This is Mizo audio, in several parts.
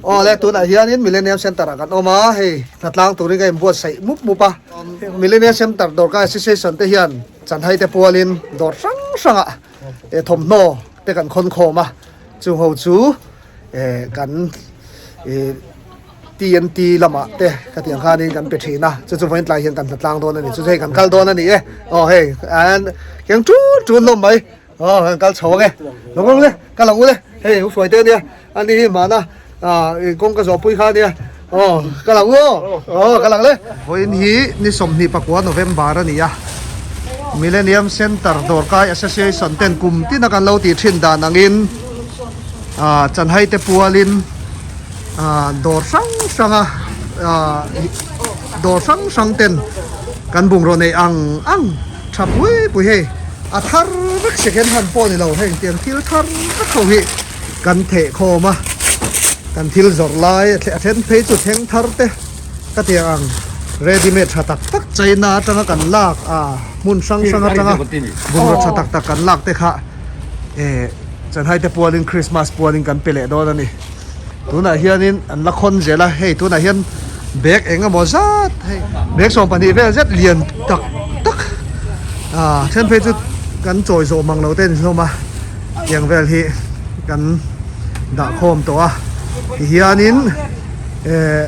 Aw le tunah hianin Millennium Centre ah kan awm a, hei hnatlang turin ka inbuatsaih mup mup a. Millennium Centre Dawrkai Association te hian chanhai te pualin dawr hrang hrangah thawmhnaw te kan khawn khawm a, chung ho chu kan TNT lamah te ka tih ang khanin kan pe thin a, chu chu vawiin tlai hian kan hnatlang dawn a ni, chu chu hei kan kal dawn a ni e, aw hei keng tun tun hlawm mai. Aw kan kal chho ang e, lo kal ule, kal ang ule, hei u hruai te ania, ani hi hmana ah kawng ka zawh pui kha ania, aw kal ang u aw, aw kal ang le. Vawiin hi ni 24 November a ni a, Millennium Centre Dawrkai Association ten kum tina kan lo tih thin dan angin ah chanhai te pualin ah dawr hrang hranga ah dawr hrang hrang ten kan bungraw neih ang ang. Tha pui pui hei a thar vek second hand pawh ni lo heng tiang thil thar vek ho hi kan theh khawm a kan thil zawrh lai a then phei chu thleng thar te ka tiang ang ready made tha tak tak China atanga kan lak a hmun hrang hrang atanga bungraw tha tak tak kan lak te kha eh chanhai te pualin Christmas pualin kan pe leh dawn a ni. Tunah hianin an la khawn zel a, hei tunah hian bag eng emaw zat hei bag 12 vel zet lian tak tak ah then phei chu kan chawi zawh mang lo te a ni hlawm a, tiang vel hi kan dah khawm tawh a tihianin eh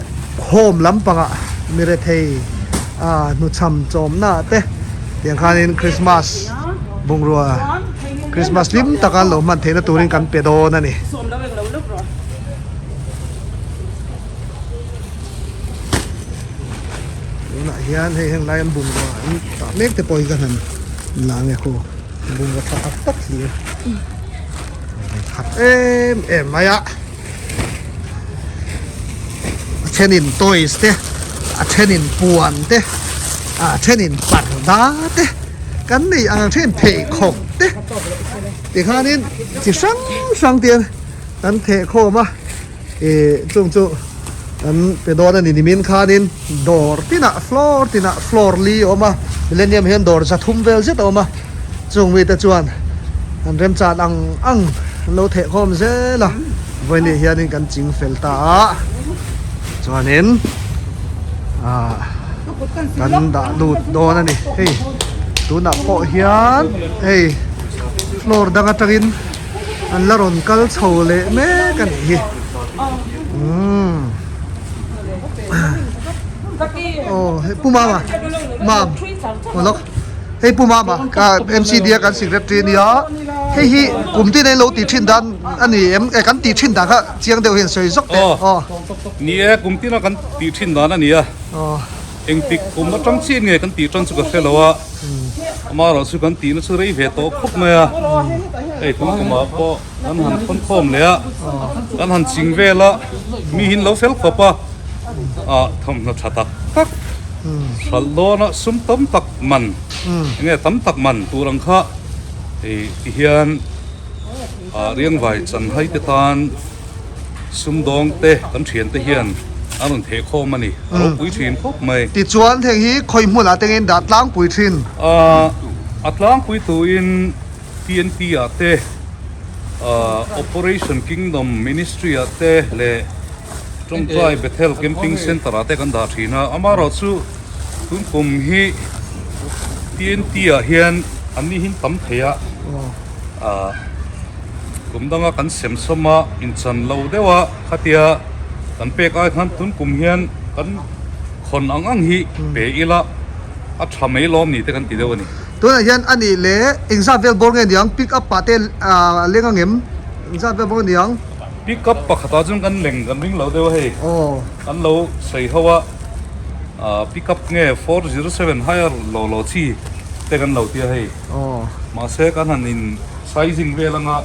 home lampangah mirethei ah hnuchham chawmna te tiang khanin Christmas bungrua Christmas hlim taka an lo hman theihna turin kan pe dawn a ni. Tunah hian hei heng lai an bungrua an tah mek te pawh hi ka han la nge khu bungrua tha tak tak hlir khat em em mai a a thenin toys te a thenin puan te a thenin parda te kan nei ang then pheikhawk te tikhanin chi hrang hrang te kan theh khawm a ih chung chu kan pe dawn a ni nimin khanin dawr tinah floor tinah floor li a awm a millennium hian dawr 300 vel zet a awm a chung mite chuan an remchan ang ang an lo theh khawm zel a vawiin hianin kan ching fel ta a chuanin ah kan dah lut dawn a ni hei tunah pawh hian hei floor dang atangin an la rawn kal chho leh mek a nih hi umm aw hei pu mama mam aw lawk hei pu mama ka M_C_D a kan secretary a nia hei hi kum tin a in lo tih thin dan a ni em eh kan tih thin dan kha chiang deuh hian sawi zawk teh aw ni e kum tin a kan tih thin dan a ni a engtik kum atang chian nge kan tih tan chu ka hre lo a. Amaherawhchu kan tihna chu rei ve tawh khawp mai a, hei kum kumah pawh kan han khawn khawm leh a, kan han ching vel a, mi hi an lo fel khawp a, ah thawmhnaw tha tak tak hralh dawn a sum tam tak man eng nge tam tak man tur ang kha hei ti hian ah riangvai chanhai te tan. Sumdawng te kan thian te hian an rawn theh khawm a ni, a ropui thin khawp mai. Tichuan heng hi khawi hmunah te ngei dah tlangpui thin? A tlangpui tuin TNT ah te, Operation Kingdom Ministry ah te leh Tawngtai Bethel Camping Centre ah te kan dah thin a. Amaherawhchu tun kum hi TNT ah hian an ni hin tam thei a. Kum danga kan sem sawm a, inchan lo deuh a, khatia kan pek ai khan tun kum hian kan khawn ang ang hi pe ila a tha mai lawm ni te kan ti deuh a ni. Tunah hian a nih leh engzat vel bawr nge niang pick up ah te a leng ang em? Engzat vel bawr nge niang? Pick up pakhatah chuan kan leng kan ring lo deuh a hei, kan lo sawi ho a, pick up nge 407 hire lo lo chi te kan lo ti a hei. Mahse kan han in sizing vel anga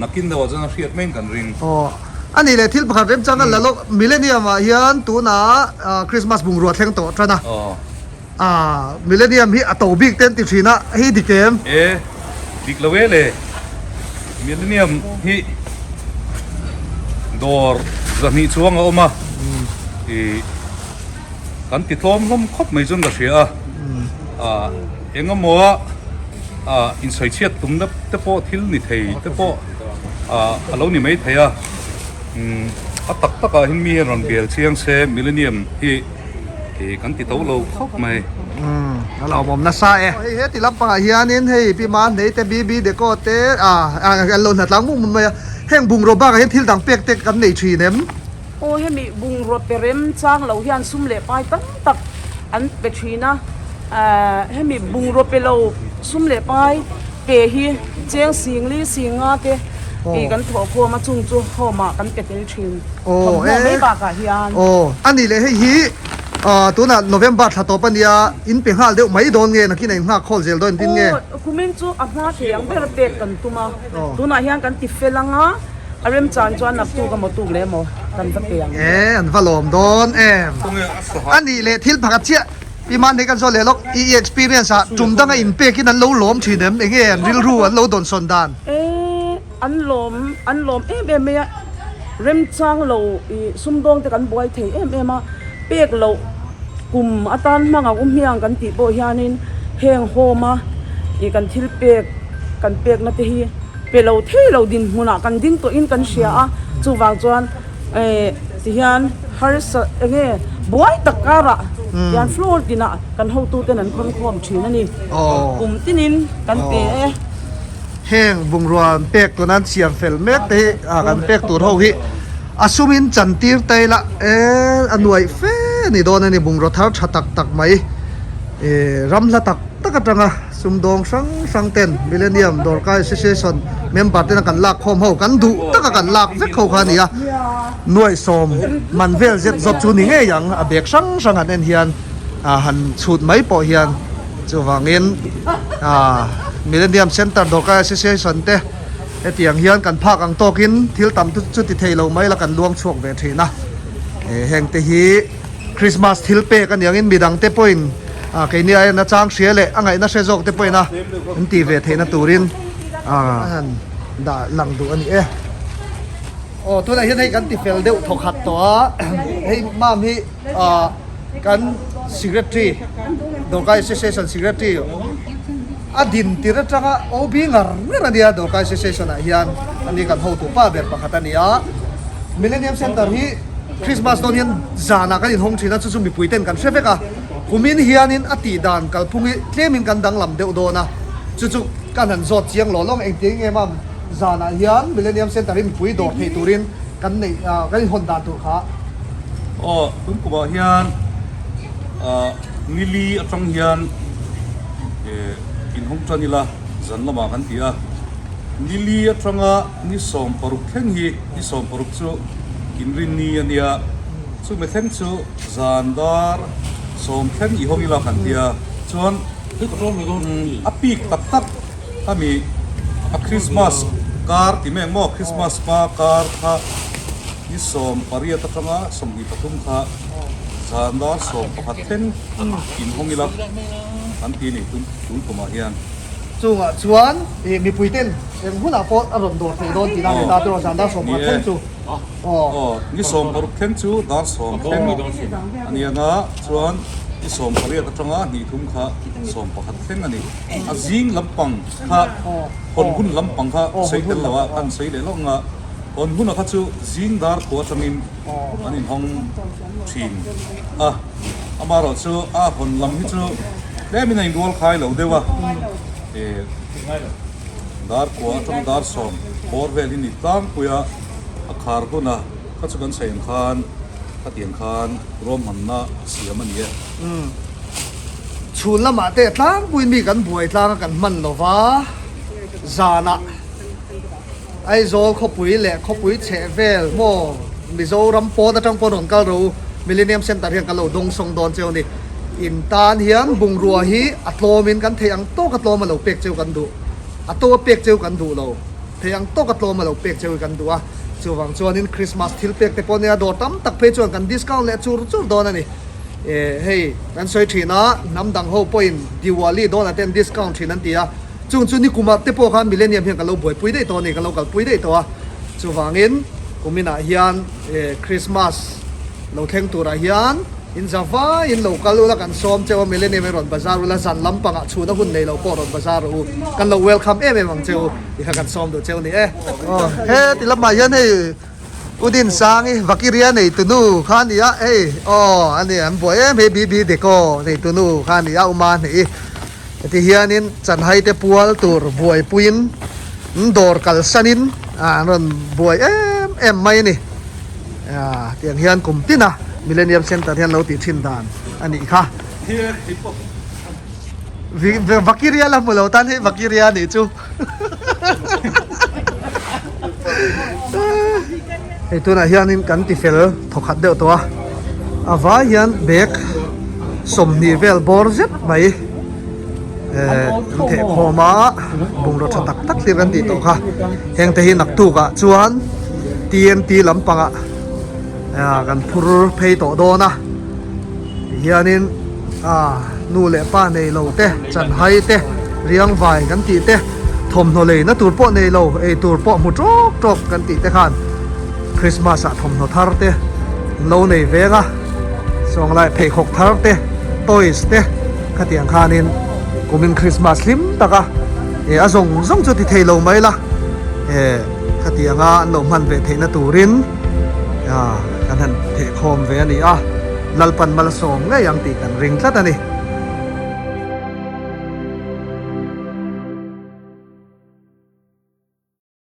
nakin deuhah chuan a hriat maiin kan ring. Aw. A nih leh thil pakhat remchang a la lawk Millennium ah hian tunah Christmas bungrua thleng tawh tan a. Ah Millennium hi a to bik te an ti thin a, hei dik em? E, dik lo e le. Millennium hi dawr 200 chuang a awm a. I. Kan ti tlawm hlawm khawp mai chuan ka hria a, ah eng emaw a ah insawichhiat tumna te pawh thil ni thei te pawh ah a lo ni mai thei a. A tak takah hian mi hian rawn bel chiang se Millennium hi kan ti to lo khawp mai. Umm a lawmawm nasa e. Hei heti lampangah hianin hei Pi Mahnei te BB Deco te ah an lo hnatlang mum mum mai a. Heng bungraw bakah hian thil dang pek te kan nei thin em? Aw hemi bungraw pe rem chang lo hian sum leh pai tam tak an pe thin a. Hemi bungraw pe lo sum leh pai pe hi cheng sing li sing nga te tih kan thawh khawm a chung chu home ah kan pe tel thin thawmhnaw mai bakah hian. Aw a nih leh hei hi tunah November thla tawp a nia in pe nghal deuh mai dawn nge nakin a in nghak khawl zel dawn engtin nge? Aw kumin chu a hma thei ang ber pek kan tum a tunah hian kan ti fel ang a a remchan chuan naktuk emaw tuk leh emaw kan va pe ang. E an va lawm dawn em? A nih leh thil pakhat chiah. I mahni kan zawh leh lawk, i experience ah tum danga inpek in an lo lawm thin em? Enge an rilru an lo dawnsawn dan? E, an lawm, an lawm em em mai a, remchang lo i sumdawng te kan buai thei em em a, pek loh kum atan hmang ang u hmiang kan tih pawh hianin heng home a i kan thil pek kan pekna te hi pe lo thei lo dinhmunah kan ding tawhin kan hria a, chuvang chuan E tihian harsa enge buai tak karah tihian floor tinah kan hotuten an khawn khawm thin a ni. Kum tinin kan pe e. Heng bungrua an pek tuna an siam fel mek te hi ah kan pek tur ho hi a sumin chantir ta ila e a nuaih fe a ni dawn a ni bungrua thar tha tak tak mai e ram hla tak tak atanga Sumdawng hrang hrang ten Millennium Dawrkai Association member tena kan lak khawm ho kan duh taka kan lak vek ho kha a ni a, nuaihsawm man vel zet zawt chu ni ngei ang a bag hrang hrang han en hian ah han chhut mai pawh hian chuvangin ah Millennium Centre Dawrkai Association te hetiang hian kan phak ang tawkin thil tam chu ti thei lo mai la kan luang chhuak ve thin a, heng te hi. Christmas thil pek a ni angin midang te pawhin ah keini aia nachang hria leh a ngaihna hre zawk te pawhin a an tih ve theihna turin ah a han dah lang duh a ni e. Aw tunah hian hei kan ti fel deuh thaw khat tawh a hei mam hi ah kan secretary Dawrkai Association secretary a din tir atanga OB ngar ngar a nia Dawrkai Association ah hian ani kan hotu pa ber pakhat a ni a Millennium Centre hi Christmas dawn hian zanah kan inhawng thin a, chu chu mipui ten kan hre vek a, kumin hianin a tih dan kalphung hi tlemin kan danglam deuh dawn a, chu chu kan han zawt chiang lawh lawng engtiang nge mam zanah hian Millennium Centre hi mipui dawr theih turin kan neih kan inhawn dan tur kha. Aw, tun kumah hian nili atang hian inhawng tan ila zan lamah kan ti a, nili atanga ni 16 thleng hi Ni 16 chu inrinni a nia, chumi thleng chu zan dar sawm thleng i hawng ila kan tia chuan a pik tak tak khami a Christmas kar ti mai ang maw Christmas hma kar kha ni 18 atanga 23 kha zan dar 11 thleng in hawng ila kan ti a ni tun kumah hian. Chungah chuan mipui ten Eng hunah pawh a rawn dawr thei dawn tihna a ni ta tiraw zan dar 16 thleng chu. Aw. Ni 16 thleng chu dar sawm thleng a ni ang a, chuan ni 18 atanga hnih thum kha 11 thleng a ni. A zing lampang kha hawn hun lampang kha sawi tel lo a, kan sawi leh lawk ang a, hawn huna kha chu zing dar khua atangin an inhawng thin a, amaherawhchu a hawn lam hi chu tlemin a inrual khai lo deuh a. Dar kua atanga dar sawm bawr vel hi ni tlangpui a, a khar hun a, kha chu kan sawi ang khan khatiang khan ruahmanna siam a ni e. Umm. Chhun lamah te tlangpuiin mi kan buai tlang a kan hman lo va, zanah Aizawl khawpui leh khawpui chheh vel maw Mizoram pawn atang pawn rawn kal ro Millennium Centre hian kan lo dawngsawng dawn cheu a ni. In tan hian bungrua hi a tlawmin kan theih ang tawk a tlawm a lo pek cheu kan duh. A to a pek cheu kan duh lo. Theih ang tawk a tlawm a lo pek cheu hi kan duh a. Chuvang chuanin Christmas thil pek te pawh nia dawr tam tak phei chuan kan discount leh chur chur dawn a ni. Eh hei kan sawi thin a, hnam dang ho pawhin Diwali dawnah te an discount thin an ti a. Chung chu nikumah te pawh khan Millennium hian kan lo buaipui daih tawh a ni, kan lo kalpui daih tawh a. Chuvangin kuminah hian eh Christmas lo thleng turah hian In za vaiin lo kal ula kan sawm cheu a, Millennium hi rawn bazar ula, zan lampangah chhun a hun nei lo pawh rawn bazar rawh u, kan lo welcome em em ang cheu tih kha kan sawm duh cheu ni e. Aw heti lamah hian hei Udinsangi Vakiria neitunu kha a ni a, hei aw a ni an buai em hei BB Deco neitunu kha a ni a Uma hnih i heti hianin chanhai te pual tur buaipuiin dawr kalsanin an rawn buai em em mai a ni. Tiang hian kum tina Millennium Centre hian lo tih thin dan a nih kha. Vakiria la hmu lo tan hei Vakiria a nih chu. Hei tunah hianin kan ti fel thawkhat deuh tawh a, a vai hian bag 20 vel bawr zet mai eh an theh khawm a, bungraw tha tak tak hlir kan tih tawh kha heng te hi naktuk ah chuan T N T lampangah ah kan phur phei tawh dawn a tihianin ah nu leh pa nei lo te chanhai te riangvai kan tih te thawmhnaw leina tur pawh nei lo ei tur pawh hmu tawk tawk kan tih te khan Christmas ah thawmhnaw thar te an lo nei veng a sawnglai pheikhawk thar te toys te khatiang khanin kumin Christmas hlim tak a eh a zawng zawng chu ti thei lo mai la eh khatianga an lo hman ve theihna turin ah kan han thehkhawm ve a ni a Lalpan malsawm ngei ang tih kan ring tlat a ni.